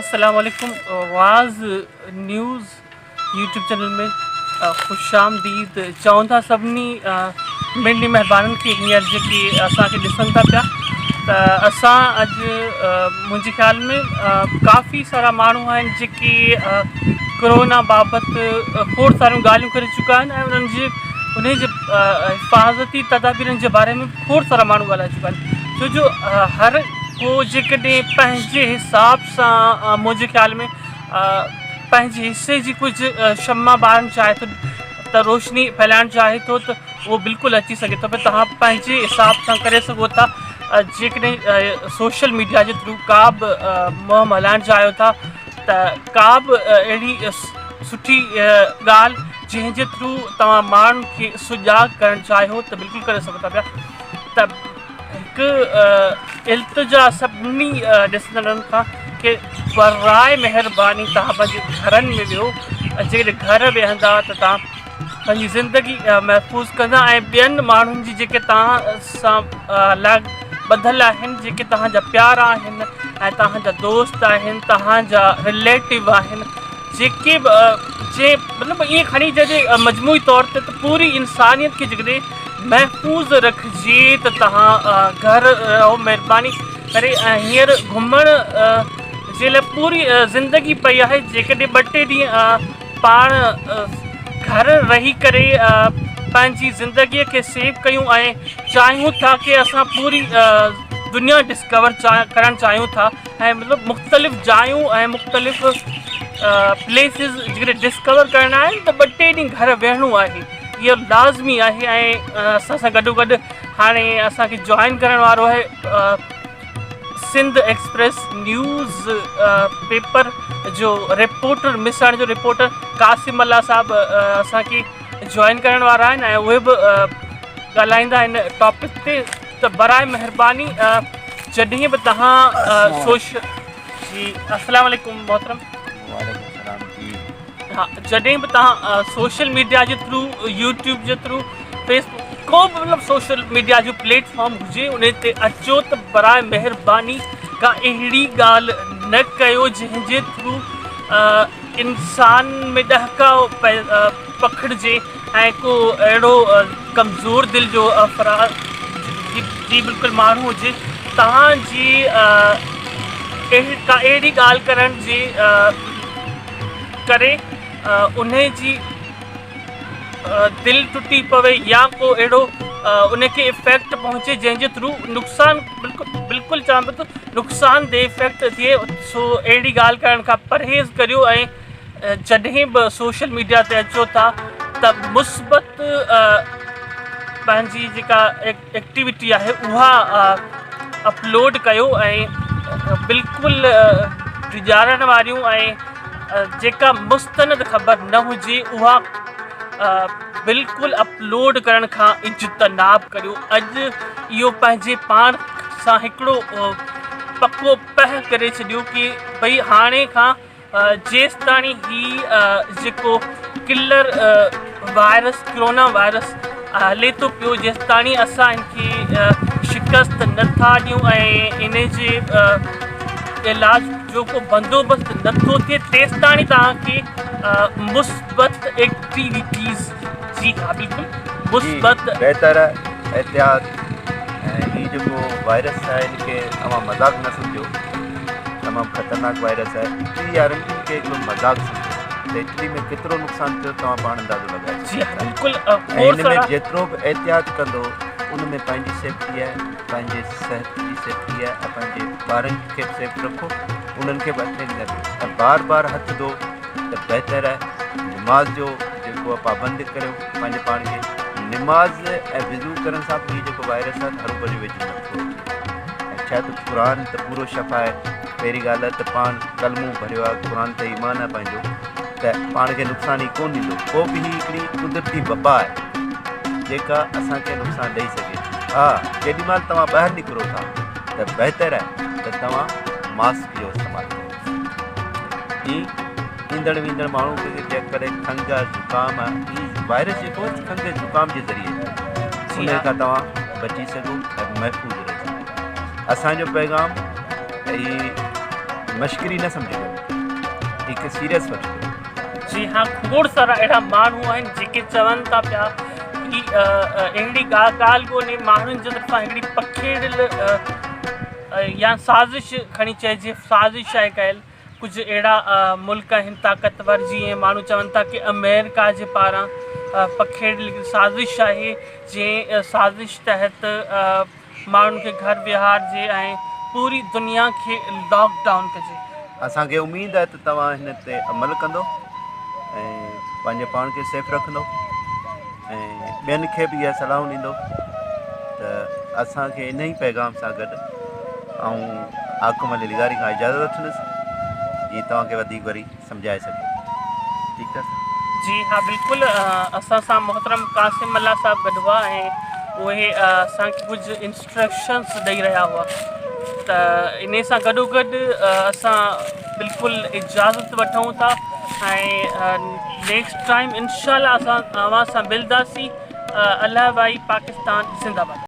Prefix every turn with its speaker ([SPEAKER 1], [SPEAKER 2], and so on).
[SPEAKER 1] السلام عليڪم was news YouTube channel ۾ خوش آمديد چئون ٿا سڀني مڙني مهربانن کي هينئر جيڪي اسان کي ڏسن ٿا پيا ته اسان اڄ منهنجي خيال ۾ ڪافي سارا ماڻهو آهن جيڪي ڪرونا بابت کوڙ ساريون ڳالهيون ڪري چڪا آهن ۽ انهن جي انهي جي حفاظتي تدابيرن جي باري ۾ کوڙ سارا ماڻهو ڳالهائي چڪا آهن ڇو جو هر ڪو جيڪڏهن پنهنجي حساب سان منهنجي خيال ۾ پنهنجي حصي جي ڪجهه شمع ٻارڻ چاهي ٿو ته روشني ڦهلائڻ چاهي ٿو ته اهو بلڪل اچي سگهي ٿو پر توهان پنهنجي حساب سان ڪري سگهو ٿا جيڪڏهن سوشل ميڊيا جي ٿرو ڪا به مهم هلائڻ چاهيو ٿا ته ڪا به اهڙي سٺي ڳالهه جنهن جي ٿرو توهان ماڻهن کي سجاڳ ڪرڻ چاهيو ته بلڪل ڪري سگهو ٿا پيا ته هڪ التجا سڀني ڏسندڙن کان ڪي براء مهرباني توهان پنهنجي گهرن ۾ ويهو ۽ جيڪڏهن گهر ويهندا ته توهان پنهنجي زندگي محفوظ ڪندا ۽ ٻين ماڻهن جي جيڪي توهان سان لڳ ٻڌل آهن جيڪي توهان جا پيارا آهن ۽ توهان جا دوست آهن توهان جا رليٽو آهن جيڪي به جي مطلب ائين کڻي چئجي مجموعي طور تي ته پوري انسانيت کي جيڪڏهن محفوظ رکجي ته توهان گهر رهو مهرباني ڪري ۽ هينئر گهمڻ جي لاء پوري زندگي پئي آهي جيڪڏهن ٻه ٽي ڏينهن پاڻ گهر رهي ڪري پنهنجي زندگي کي سيو ڪيون ۽ چاهيون ٿا ڪي اسان پوري دنيا ڊسڪور ڪرڻ چاهيون ٿا ۽ مطلب مختلف جايون ۽ مختلف پليسز جيڪڏهن ڊسڪور ڪرڻا آهن ته ٻه ٽي ڏينهن گهر ويهڻو آهي اهو لازمي آهي ۽ اسان سان گڏو گڏ هاڻي اسان کي جوائن ڪرڻ وارو آهي سنڌ ايڪسپريس نيوز پيپر جو رپورٽر مسڻ جو رپورٽر قاسم الله صاحب اسان کي جوائن ڪرڻ وارا آهن ۽ اهي به ڳالهائيندا هن ٽاپڪ تي ته برائي مهرباني جڏهن به توهان سوش جي السلام عليڪم محترم
[SPEAKER 2] وعليڪم السلام جي
[SPEAKER 1] ها جڏهن به توهان سوشل ميڊيا جي ٿرو يوٽيوب جي ٿرو فيس بڪ ڪو به مطلب سوشل ميڊيا جو پليٽ فارم هجي ان تي اچو ته برائي مهرباني ڪا اهڙي ڳالهه نه ڪيو جنهن جي ٿرو انسان ۾ ڏهڪاء پکڙجي ۽ ڪو اهڙو ڪمزور دل جو افراد جي بلڪل ماڻهو هجي توهان جي ڪا اهڙي ڳالهه ڪرڻ جي ڪري انهي جي دل ٽٽي پوي يا ڪو اهڙو ان کي افيڪٽ پهچي جنهن جي ٿرو نقصان بلڪل بلڪل چوان پيو ته نقصان ده افيڪٽ ٿئي سو اهڙي ڳالهه ڪرڻ کان پرهيز ڪريو ۽ جڏهن به سوشل ميڊيا تي اچو ٿا ته مثبت پنهنجي جيڪا ايڪٽيوٽي آهي اها اپلوڊ ڪيو ۽ بلڪل ڊيڄارڻ واريون ۽ جيڪا مستند خبر نه هجي اها بلڪل اپلوڊ ڪرڻ کان اجتناب ڪريو اڄ اهو پنهنجي پاڻ سان هڪڙو پڪو پهه ڪري ڇڏيو ڪي ڀئي هاڻي کان جيستاڻي هي جيڪو ڪلر وائرس ڪرونا وائرس هلي ٿو پيو جيستاڻي اسان ان کي شڪست نٿا ڏيون ۽ ان جي علاج جو ڪو بندوبست نٿو ٿئي تيستاڻي توهان کي مثبت ايڪٽيوٽيز جي ها بلڪل مثبت
[SPEAKER 2] بهتر احتياط ۽ هي جيڪو وائرس آهي ان کي اوهان مذاق نه سمجهو تمام خطرناڪ وائرس آهي اٽلي وارن به ان کي هڪڙو مذاق سمجهيو ته اٽلي ۾ ڪيترو نقصان ٿيو توهان پاڻ اندازو لڳائي
[SPEAKER 1] جي ها بلڪل
[SPEAKER 2] ۽ ان ۾ جيترو به احتياط ڪندو ان ۾ پنهنجي سيفٽي آهي پنهنجي صحت جي سيفٽي آهي ۽ پنهنجي ٻارن کي به سيف رکو انهن کي به اچڻ نه ڏيو ۽ بار بار هٿ ڌو ته بهتر آهي نماز جو جيڪو آهي پابند ڪريو پنهنجي پاڻ کي نماز ۽ وضو ڪرڻ سان به هي جيڪو وائرس آهي هروڀرو ويجهو نٿو اچي ۽ ڇا ته قرآن ته پورو شفا آهي پهرين ڳالهه ته پاڻ ڪلمو ڀريو آهي قرآن تي ايمان آهي پنهنجو ته پاڻ کي نقصان هي ڪون ڏيندو پوء به هي هڪڙي قدرتي وبا آهي جيڪا اسان کي نقصان ڏئي سگهي ٿي ها جيڏي مهل توهان ٻاهر نڪرو ٿا ته بهتر آهي ته توهان ماسڪ جو استعمال ڪريو هي ايندڙ ويندڙ ماڻهو کي جيڪڏهن کنگهه آهي زڪام آهي هي وائرس جيڪو آهي کنگهه زڪام جي ذريعي ان کان توهان بچي سگهو ۽ محفوظ رهي سگهو اسانجو پيغام هي مشڪري نه سمجهجو هي هڪ سيريس وٺجو.
[SPEAKER 1] جي ها کوڙ سارا اهڙا ماڻهو آهن جيڪي چون ٿا پيا هي اهڙي ڪا ڳالهه ڪونهي ماڻهن جي طرفان هڪڙي پکيڙيل يا سازش کڻي چئجي سازش آهي ڪيل ڪجهه اهڙا ملڪ آهن طاقتور جيئن ماڻهو چون ٿا ڪي آمريڪا جي پاران پکيڙيل هڪڙي سازش آهي جنهن سازش تحت ماڻهن کي گهر ويهارجي ۽ پوري دنيا کي لاڪ ڊائون ڪجي.
[SPEAKER 2] اسان کي اميد آهي ته توهان هن تي عمل ڪندو ۽ پنهنجي پاڻ کي سيف رکندو ۽ ٻين کي به اها صلاحون ڏيندو ته اسان کي انهي پيغام سان گڏ آئون حاڪم علي لغاري کان اجازت وٺندس جيئن توهان کي وڌيڪ وري سمجهائي سگهي ٺيڪ آهي سر.
[SPEAKER 1] جي ها بلڪل اسان سان محترم قاسم ملاح صاحب گڏ هئا ۽ اهي اسان کي ڪجهه انسٽرڪشنس ڏئي رهيا هئا ته انهي سان گڏو گڏ اسان بلڪل اجازت وٺون ٿا ۽ نيڪسٽ ٽائيم انشاء الله اسان اوهان سان ملداسين الله ڀائي پاڪستان زنده باد.